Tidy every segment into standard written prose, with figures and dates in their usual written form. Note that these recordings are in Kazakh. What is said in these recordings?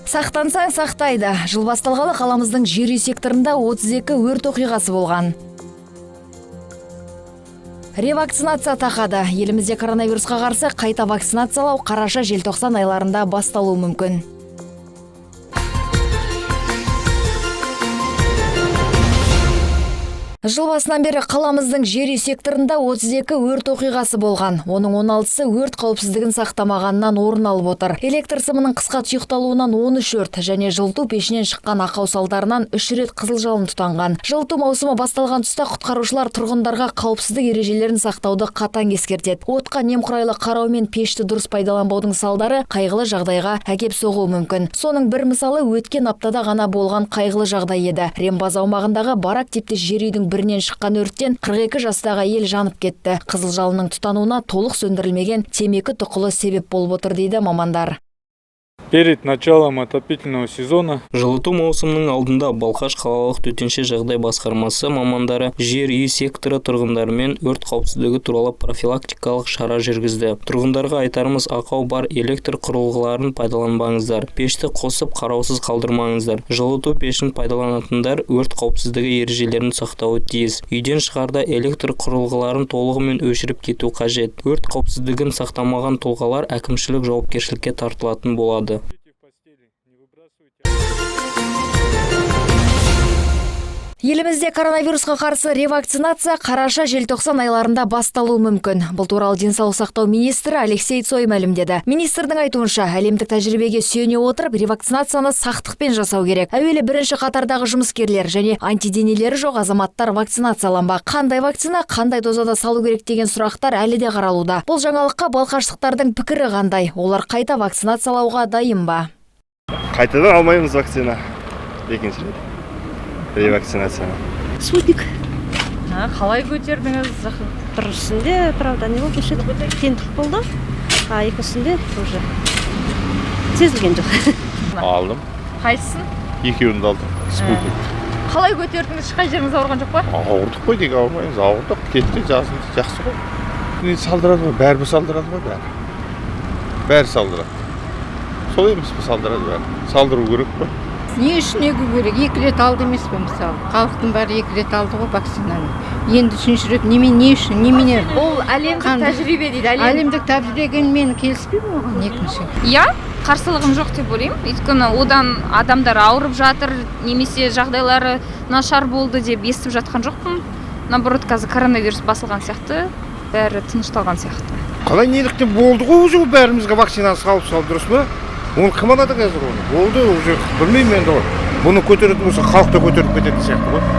Сақтансаң, сақтайды. Жыл басталғалы қаламыздың жер үй секторында 32 өрт оқиғасы болған. Ревакцинация тақады. Елімізде коронавирусқа қарсы қайта вакцинациялау қараша, желтоқсан айларында басталуы мүмкін. Жыл басынан бері қаламыздың жер үй секторында 32 өрт оқиғасы болған. Оның 16-сы өрт қауіпсіздігін сақтамағаннан орын алып отыр. Электр сымының қысқа тұйықталуынан 13 өрт және жылыту пешінен шыққан ақау салдарынан 3 рет қызыл жалын тұтанған. Жылыту маусымы басталған тұста құтқарушылар тұрғындарға қауіпсіздік ережелерін сақтауды қатаң ескертеді. Отқа немқұрайлы қарау мен пешті дұрыс пайдаланбаудың салдары қайғылы жағдайға әкеп соғуы мүмкін. Соның бір мысалы өткен аптада ғана болған қайғылы жағдай еді. Рембаза аумағындағы барак типті жер үйдің бірінен шыққан өрттен 42 жастағы әйел жанып кетті. Қызыл жалынның тұтануына толық сөндірілмеген темекі тұқылы себеп болып отыр, дейді мамандар. Перед началом отопительного сезона Жылыту маусымының алдында Балқаш қалалық төтенше жағдай басқармасы мамандары жер үй секторы тұрғындарымен өрт қауіпсіздігі туралы профилактикалық шара жүргізді. Тұрғындарға айтарымыз: ақау бар электр құрылғыларын пайдаланбаңыздар, пешті қосып, қараусыз қалдырмаңыздар. Жылыту пешін пайдаланатындар өрт қауіпсіздігі ережелерін сақтауы тиіс. Үйден шығарда электр құрылғыларын толығымен өшіріп кету қажет. Өрт қауіпсіздігін сақтамаған тұлғалар әкімшілік жауапкершілікке тартылатын болады. В постели, не выбрасывайте. Елімізде коронавирусқа қарсы ревакцинация қараша, желтоқсан айларында басталуы мүмкін. Бұл туралы денсаулық сақтау министрі Алексей Цой мәлімдеді. Министрдің айтуынша, әлемдік тәжірибеге сүйене отырып, ревакцинацияны сақтықпен жасау керек. Әуелі бірінші қатардағы жұмыскерлер және антиденелері жоқ азаматтар вакцинацияланбақ. Қандай вакцина, қандай дозада салу керек деген сұрақтар әлі де қаралуда. Бұл жаңалыққа балқаштықтардың пікірі қандай? Олар қайта вакцинациялауға дайын ба? Қайтадан алмаймыз вакцина, екінші рет ревакцинацияны. Спутник. Қалай көтердіңіз? Біріншісінде, правда, не болды, неше қиындық болды, а екіншісінде уже сезілген жоқ. Алдым. Қайсысын? Екеуін де алдым, Спутник. Қалай көтердіңіз? Ешқай жеріңіз ауырған жоқ па? Ауырдық қой, неге ауырмаймыз? Ауырдық, кетті, жазылды, жақсы ғой. Не, салдырады ғой бәрібір, салдырады ғой бәрі, бәрі салдырады. Солай емес пе? Салдырады бәрі, салдыру керек қой. Не үшін егу керек? Екі рет алды емес пе? Мысалы, халықтың бәрі екі рет алды ғой вакцинаны. Енді үшінші рет неме, не үшін, немене? Ол әлемдік Қандай? тәжірибе дейді, әлем. Әлемдік тәжірибеге мен келіспеймін оған екінші. Иә, қарсылығым жоқ деп ойлаймын, өйткені одан адамдар ауырып жатыр немесе жағдайлары нашар болды деп естіп жатқан жоқпын. Наоборот, қазір коронавирус басылған сияқты, бәрі тынышталған сияқты. Қалай, неліктен? Болды ғой уже, бәрімізге вакцинаны салып салып, дұрыс па? Оны кім алады қазір оны? Болды уже, білмеймін енді. Бұны көтеретін болса, халық та көтеріп кететін сияқты ғой.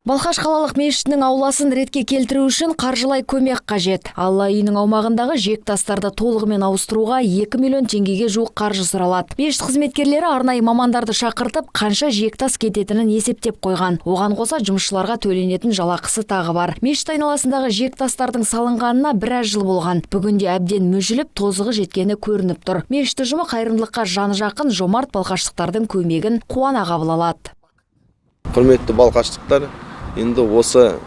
Балқаш қалалық мешітінің ауласын ретке келтіру үшін қаржылай көмек қажет. Алла үйінің аумағындағы жиек тастарды толығымен ауыстыруға 2 миллион теңгеге жуық қаржы сұралады. Мешіт қызметкерлері арнайы мамандарды шақыртып, қанша жиек тас кететінін есептеп қойған. Оған қоса жұмысшыларға төленетін жалақысы тағы бар. Мешіт айналасындағы жиек тастардың салынғанына біраз жыл болған. Бүгінде әбден мүжіліп, тозығы жеткені көрініп тұр. Мешіт ұжымы қайырымдылыққа жаны жақын жомарт балқаштықтардың көмегін қуана қабыл алады. Құрметті балқаштықтар, енді осы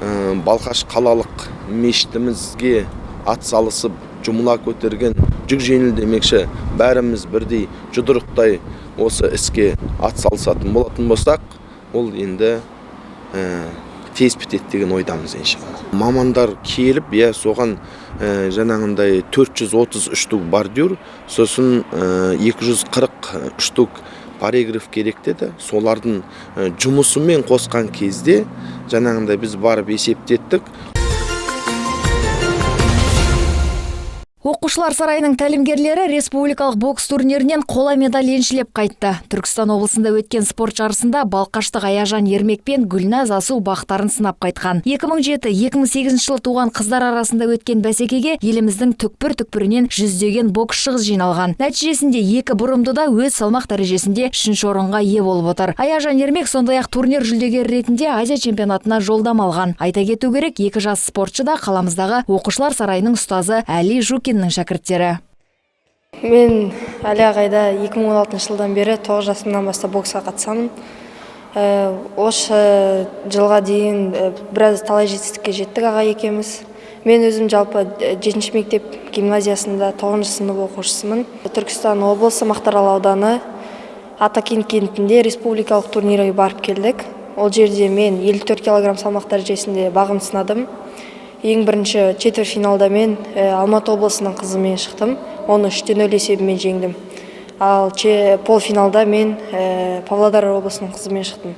Балқаш қалалық мешітімізге ат салысып, жұмыла көтерген жүк жеңіл демекші, бәріміз бірдей жұдырықтай осы іске ат салысатын болатын болсақ, ол енді тез бітеді деген ойдамыз, иншалла. Мамандар келіп, иә, соған жаңағындай 430 штук бордюр, сосын 240 штук паркет керек деді. Солардың жұмысымен қосқан кезде, жаңағындай біз барып есептеттік. Оқушылар сарайының тәлімгерлері республикалық бокс турнирінен қола медаль еншілеп қайтты. Түркістан облысында өткен спорт жарысында балқаштық Аяжан Ермек пен Гүлназ Асу бақтарын сынап қайтқан. 2007-2008 жылы туған қыздар арасында өткен бәсекеге еліміздің түкпір-түкпірінен жүздеген боксшы қыз жиналған. Нәтижесінде екі бұрымды да өз салмақ дәрежесінде үшінші орынға ие болып отыр. Аяжан Ермек сондай-ақ турнир жүлдегері ретінде Азия чемпионатына жолдама алған. Айта кету керек, екі жас спортшы да қаламыздағы оқушылар сарайының ұстазы Әли Жукиннің шәкірттері. Мен Әли ағайда 2016 жылдан бері, 9 жасымнан бастап боксқа қатысамын. Осы жылға дейін біраз талай жетістікке жеттік аға екеуміз. Мен өзім жалпы 7-ші мектеп гимназиясында 9-шы сынып оқушысымын. Түркістан облысы Мақтаарал ауданы Атакент кентінде республикалық турнирге барып келдік. Ол жерде мен 54 килограмм салмақ дәрежесінде бағым сынадым. Ең бірінші четвертьфиналда мен Алматы облысының қызымен шықтым. Оны 3-0 есебімен жеңдім. Ал полуфиналда мен Павлодар облысының қызымен шықтым.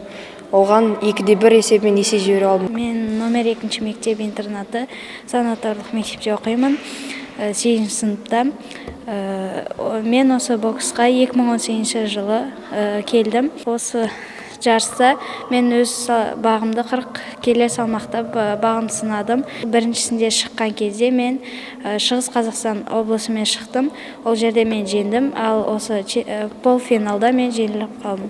Оған 2-1 есебімен есе жіберіп алдым. Мен номер 2 мектеп интернаты санаторлық мектепте оқимын, 8 сыныпта. Мен осы боксқа 2018 жылы келдім. Осы жарыста мен өз бағымды 40 келі салмақта бағым сынадым. Біріншісінде шыққан кезде мен Шығыс Қазақстан облысымен шықтым. Ол жерде мен жеңдім, ал осы полуфиналда мен жеңіліп қалдым.